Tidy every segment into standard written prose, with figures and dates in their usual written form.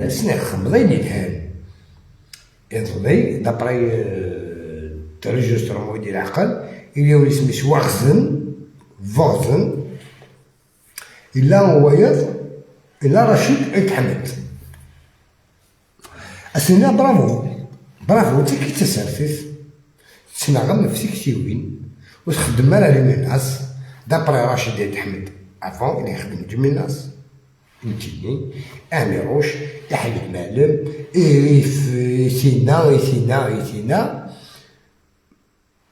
menaces خمضين يدهان يظلي d'après l'enregistrement ديال العقل إلي ولي سميت واغزن فوغزن إلا هو إلا رشيد يتحمد أسنا bravo bravo تي كي تسرتيت تسنغم في سيكتيوين وتخدم على les menaces d'après رشيد يتحمد avant اللي يخدم des menaces نتيني اميروش احمد معلم يسينا يسينا يسينا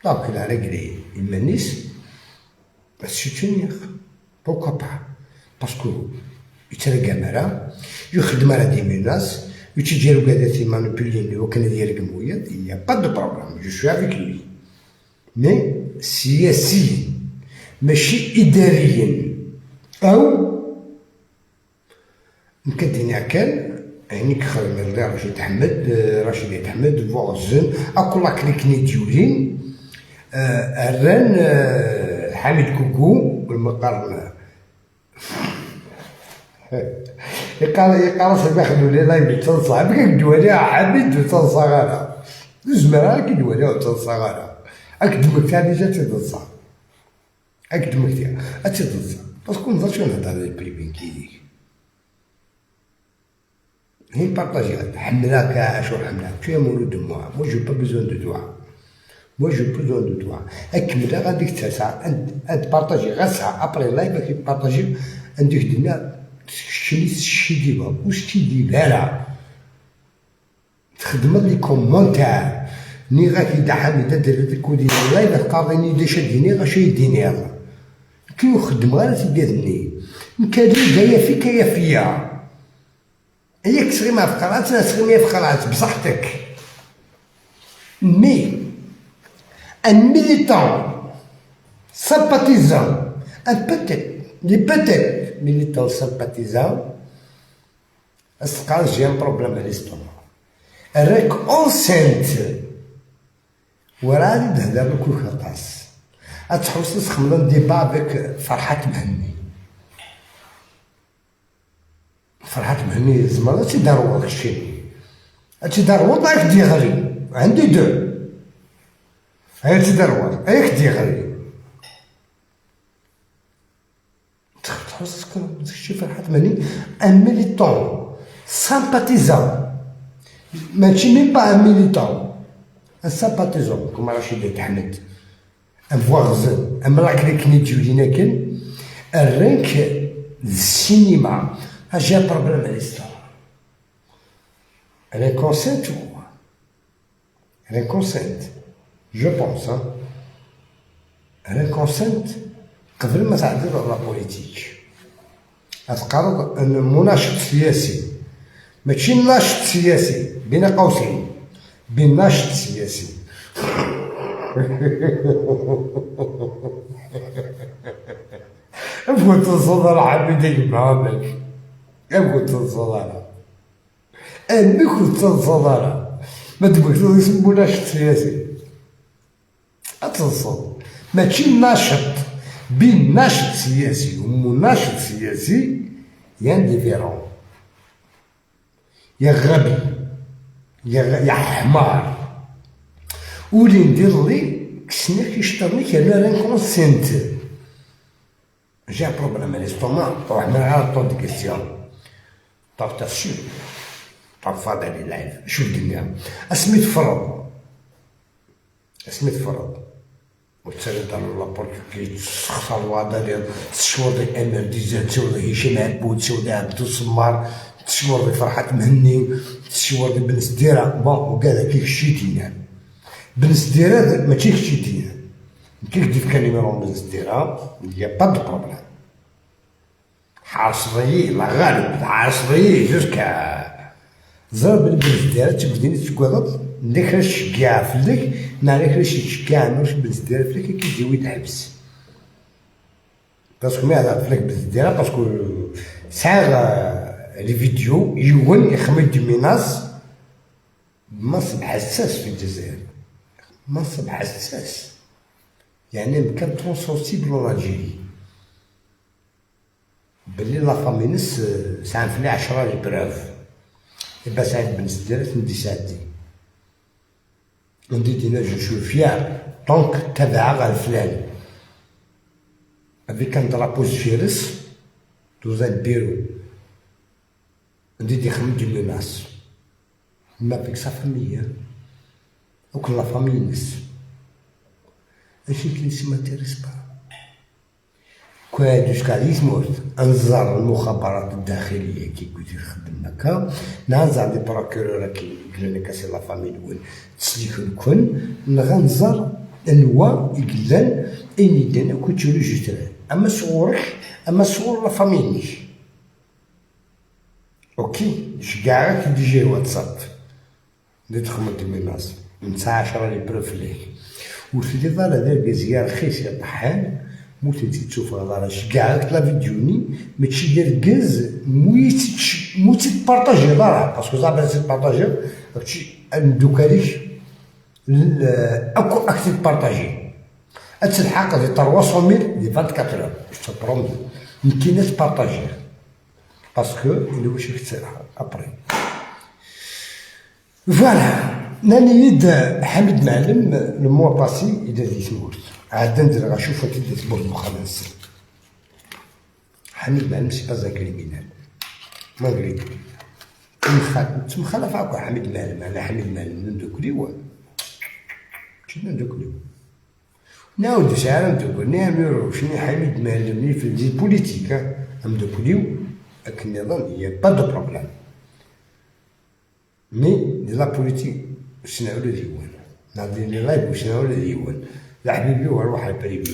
donc il a réglé المنيس soutenir pourquoi pas parce que يترقى مرا يخدم على des menaces يتجيرو كذا تي manipuler وكان ديال القمويات y a pas de problème je suis avec lui mais سياسيا ماشي اداريا او نكديني كان يعني كخدم اللي رشيد احمد رشيد احمد فوغزن اكو la clique ني ديولين الران حميد كوكو والمقارنة يقال ياخذوا les lives تنصح بك دوالي حميد تنصح غالا زمرا كي دوالي تنصح غالا اك دمك تاع déjà تنصح اك دمك تاع تنصح parce que نضرش نهضر على ال privé كيديك هي partager حملاك شو حملاك tu es مولود de moi moi j'ai pas besoin de toi moi j'ai besoin de toi اكمل غاديك تسعة انت partager غير ساعة après live كي partager عندك دنيا شني شي ديما واش تيدي لا تخدم les commentaires ني غا كي دحم دير كودي live قاضيني ديش ديني غا شي ديني هذا كي يخدم غير تيديرني نكادي جايه فيك يا فيا هيك صغير ما فقرات صغير ما فقرات بصحتك mais un militant sympathisant un peut-être les peut-être militant sympathisant اسقال j'ai un problème à l'estomac راك enceinte وراني نهدر لك خطاس اتحوس تخمم débat avec فرحات مهني فرحات مهني زعما تيدار داكشي تيدار راك ديغري عندي deux هي تيدار هيك ديغري تحوس شي فرحات مهني un militant sympathisant ماشي même pas un militant un sympathisant كما رشيد احمد ان فواغزن ام la clique ني ديولينا كان الرنك السينما j'ai un problème à l'estomac. Elle est enceinte ou quoi? Elle est enceinte. Je pense, hein. Elle est enceinte قبل ما تعدل la politique. تقرر ان مناشط سياسي ماشي ناشط سياسي بين قوسين بين ناشط سياسي أبغى تصدر حبيتك معامك أبغى تصدر أنك تصدر ما تبغيش تسمو ناشط سياسي أتصل ماشي ناشط بين ناشط سياسي ومناشط سياسي y a une différence يا غبي يا حمار ولي ندير لي كسنا كيشطرني كان راه enceinte j'ai un problème à l'estomac طوح من على tant de questions طاف تاسيو طاف هذا les lives شوف الدنيا اسمي تفرض اسمي تفرض وتسالي دار la porte كي تخسر الوضع تشور دي امير ديزاد تشور دي هشام عبود تشور دي عبدو السمار تشور دي فرحات مهني تشور دي بن سديره bon وكذا كيف شيتينا بن سديره ماشي شيتينا كيف ديف كان بن سديره y a pas de problème حاصري لا غالب حاصري jusqu'à زرب بن سديره تبديني تكوض نديك شكاع فلك نعرف شي كاع نوش بن سديره فلك كيجي ويد حبس parce que ما هذا فلك بن سديره parce que ساعة les vidéos يون يخمد des menaces منصب حساس في الجزائر منصب حساس يعني مكان très sensible en Algérie باللي la famille نس ساعة في 10 les preuves يبقى سعيد بن سديرة ندي سعدي ندي دينا je suis fier donc تبع غير فلان avec un drapeau فيرس dans un bureau ندي يخمم des menaces mais avec sa famille وكل la famille نس اش كاين ça m'intéresse pas كوادوش كاع يسموت انزار المخابرات الداخلية كي قلت يخدم هكا ننزع des procureurs كي قلنا كاسي la famille وين تسليك الكل نغنزر انوا يقلن اين يدان كنت ريجستري اما صورك اما صور la famille OK شكاعك déjà واتساب اللي تخمد des menaces نتاع 10 les preuves ليك وتلي ضال هذا كازيا رخيص يا طحان موت انت تشوف غادي شكاعك la vidéo ني ماشي دير كاز موت تبارطاجي دارها parce que زعما تبارطاجي هادشي ندوكاليك اكو اكتي تبارطاجي تلحق دي 300 mille دي 24 heures je promets يمكن تبارطاجي parce que اللي واش كتسرح après voilà ناني يد حميد معلم le mois passé إذا دي تمورت عاد ندير غنشوف تدي تمورت مخالص حميد معلم c'est pas un criminel malgré مخالف هاكا حميد معلم انا حميد معلم ندوكليو شنو ندوكليو نعاود ساعة ندوكل نعملو شنو حميد معلم في des politiques ندوكليو لكن النظام y a pas de problème mais de la politique شنو ديوان نعطي les lives وشنو ديوان لا حبيبي وروح ال privé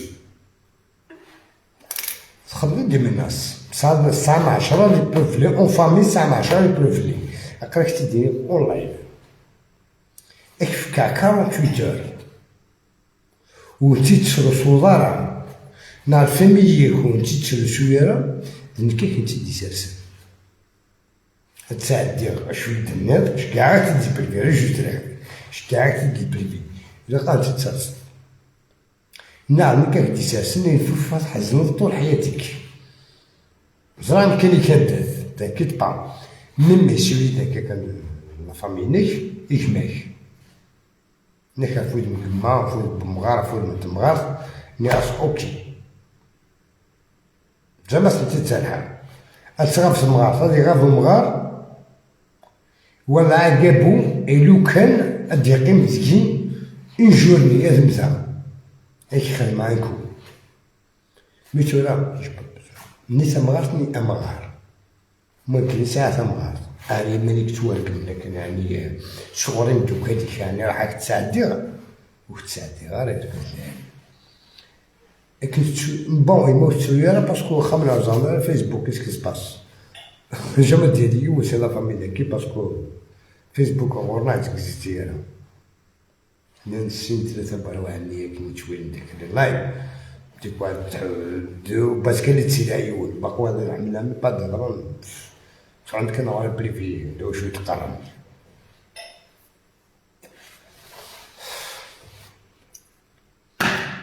تخدم des menaces ساعة مع 10 les preuves لي en famille ساعة مع 10 les preuves لي اقراك تدير en live اكفكا 48 heures وانتي تسرسو دارا نهار famille وانتي تسرسو يارا نكي كنتي دي سرسل تساعد شوية الناس شكاع تدي privé ريجستري شكاع تدي privé إلا قالت تسرسل نعم كاك دي سرسل يفوف تحزن طول حياتك زرا يمكن يكدد t'inquiète pas même سوي داك كان la famille نيك يجمعك نيك فويد من كما فويد بمغار فويد من تمغار نياس OK زعما سنتي تسالحة اتغاب في المغار غادي غاب المغار ولا عقابو إلو كان أدي يقيم ذكي une journée أذمتا هيك خدم عنكو mais تورا ني تمغارت ني أمغار ممكن ساعة تمغارت يعني مانيك توارك لكن يعني شغلي مدوكاليك يعني راح تساعدي وتساعدي غير لكن bon يموت تسوي parce que خمنا زعما فيسبوك qu'est-ce qui se passe jamais ديالي و c'est la famille داكي parce que فيسبوك غورنا تكزيستي انا اثنين سين ثلاثة باروا عني كي نتوين ديك ال live ديك واحد parce que اللي تسيل عيون باقو هذا الحمد لله pas دهضرون عندك انا غير privé لو شوية تقرن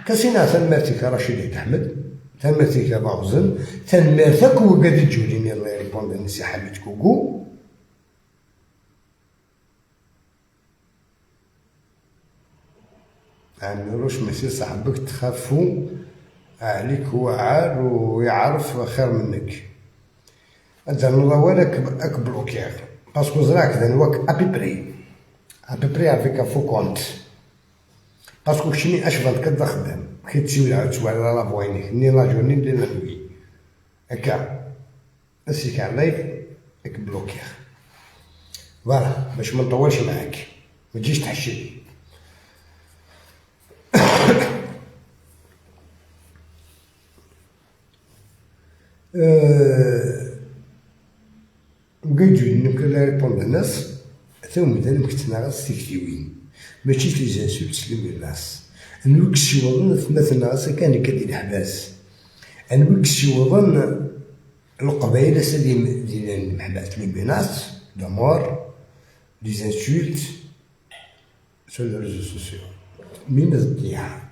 كاسينا تنمرتك رشيد احمد تنمرتك باغزن تنمرتك وقاد تجوليني الله يريبوند نسي حميد كوكو عمروش ماشي صاحبك تخافو عليك هو عار ويعرف خير منك انت نوضا اك بلوكير parce que زراك ذا نواك à peu près avec faux compte parce que شني اش فانت كتخدم كي تسوي تسوي على la voix ni la journée ni la nuit هكا اسيك على live اك بلوكير voilà باش ما نطولش معاك ما تجيش تحشي. وقايدو يمكن لا répondre الناس حتى مثلا مكتنا سيكتيوين ماشي les insultes les menaces نوك سيوضن مثلا كان كدير الحباس نوك سيوضن القبائل سالي ديال المحباس les menaces de mort les insultes sur les réseaux sociaux من الضياع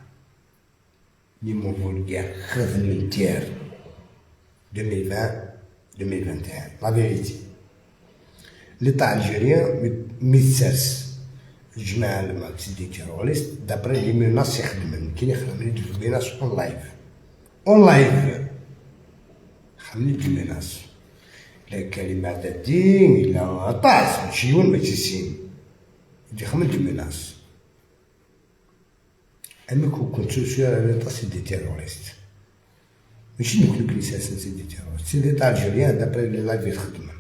les mots vulgaires خدم الديار 2020 2021 la vérité. l'État algérien ميتساس الجماعة لما c'est des terroristes d'après les menaces يخدمن كاين يخدم les menaces en live en live خدم les menaces لا كلمة الدين لا طاس ماشي يون ماشي سين يخدم des menaces. اما كنت sur l'État c'est des terroristes ماشي نكون كليساس c'est des terroristes, c'est l'État algérien d'après les lives يخدمن.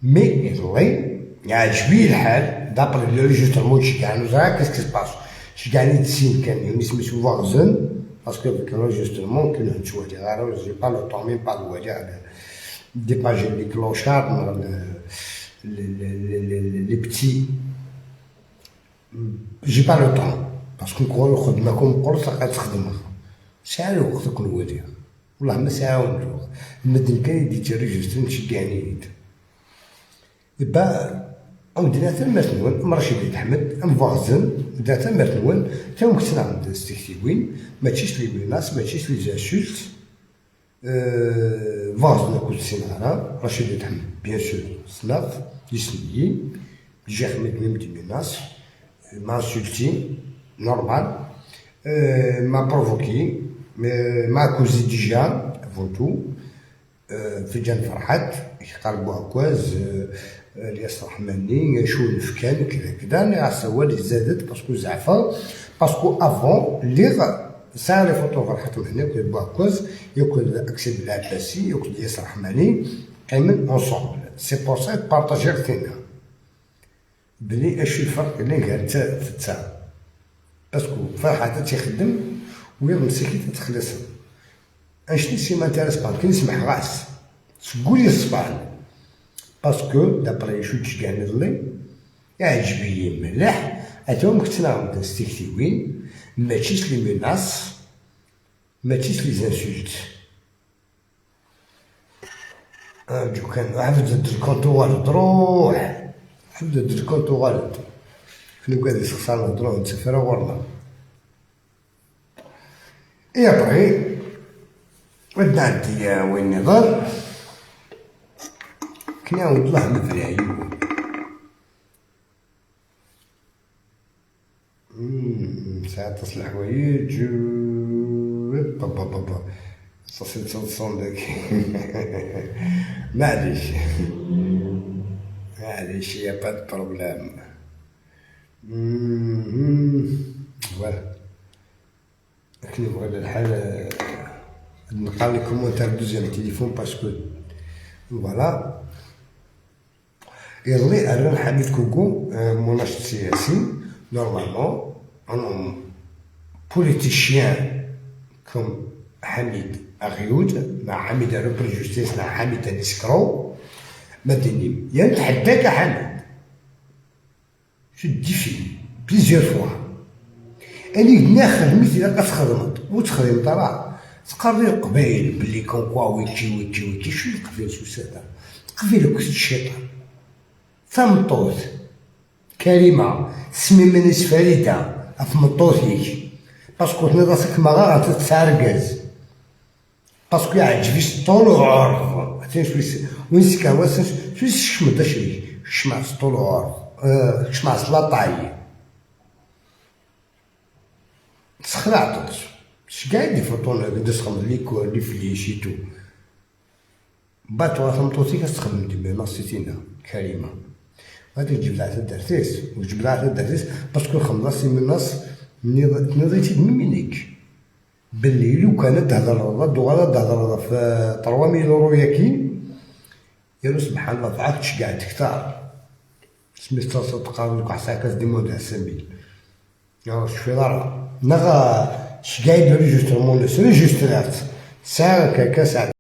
Mais يظلي يعجبني الحال d'après le registre شي نوزرا qu'est-ce qui se passe شي كاع تسين كان يونس سميتو فاغزن parce que avec l'enregistrement كي نتوالي غير j'ai pas le temps même pas الوالي dépager les clochards, les petits, j'ai pas le temps parce que نقولو خدمة نقول تلقى تخدم ساعة الوقت كون والي والله ما ساعة الوقت المدن كان يدي registre نشجعني يبا أو دينا تما نون رشيد احمد ام فاغزن دينا تما نون تا كنت عند ستيكتيوين ماشيش les menaces ماشيش les insultes. فاغزن كنت سينارا رشيد احمد bien sûr سناف يسنيي j'ai خدمت même des menaces, m'a insulté normal, m'a provoqué, m'a accusé déjà avant tout في جان فرحات قال بوعكواز الياس رحماني شو الفكان كذا كذا اللي زادت parce que زعفا parce que avant لي ساعة les photos فرحات هنا ياكل بوعكواز ياكل اكسيد العباسي ياكل الياس رحماني قايمين ensemble, c'est pour ça partager فينا بلي اش الفرق اللي قال تا parce que فرحات تيخدم ويض مسكين تخلص اشني ça m'intéresse pas كي نسمح راس تقولي الصباح parce que d'après شو تشكان اللي يعجبني مليح اتوم كنت نعاود ستيكتيوين ماشيش les menaces ماشيش les insultes. ارجو كان عبد ال compte غلط روح عبد ال compte غلط فين قاعد يسخسر نهضرو نسافر ورنا et après ودنا عندي وين نظل كنا والله مدري عيون ساعات تصل حوايج با با با با تصل تصل معليش معليش y a pas de problème. Voilà لكن بغينا الحال نقرا les commentaires deuxième téléphone parce que voilà. يظلي أنا حميد كوكو مناشط سياسي normalement un politicien comme حميد أغيود مع حميد repris justice مع حميد escroc مدني يا نتحداك حميد je défie plusieurs fois اني ناخذ مثل تخدمت وتخدم ترى تقري القبايل بلي comme quoi ويتي ويتي ويتي شو القبيل شو سادا قبيل كنت الشيطان ثمطوط كريمة سمي منيس فريدة أفمطوطيك parce que تني راسك ما غا تتسارقز parce que يعجبني طول وعرض وين سكا شو شمد شري شمع طول وعرض شمع la taille تخلعت شكاع des photos ندسخم les cours les flèches et tout بعد ثمطوطيك تخدم des menaces تينا كريمة غادي تجيب لها الدرتيس وتجيب لها الدرتيس parce que خمسة ces menaces نضيتي منيك باللي لو كانت تهضر دوغالا تهضر في 3000 اورو ياكي يا سبحان الله فعاك تشكاع تكثار سميت تقارن لك واحد ساعة ديمون 5000 يا شوفي ضرا نغا شكاع l'enregistrement ريجسترات ساعة كاكا ساعة.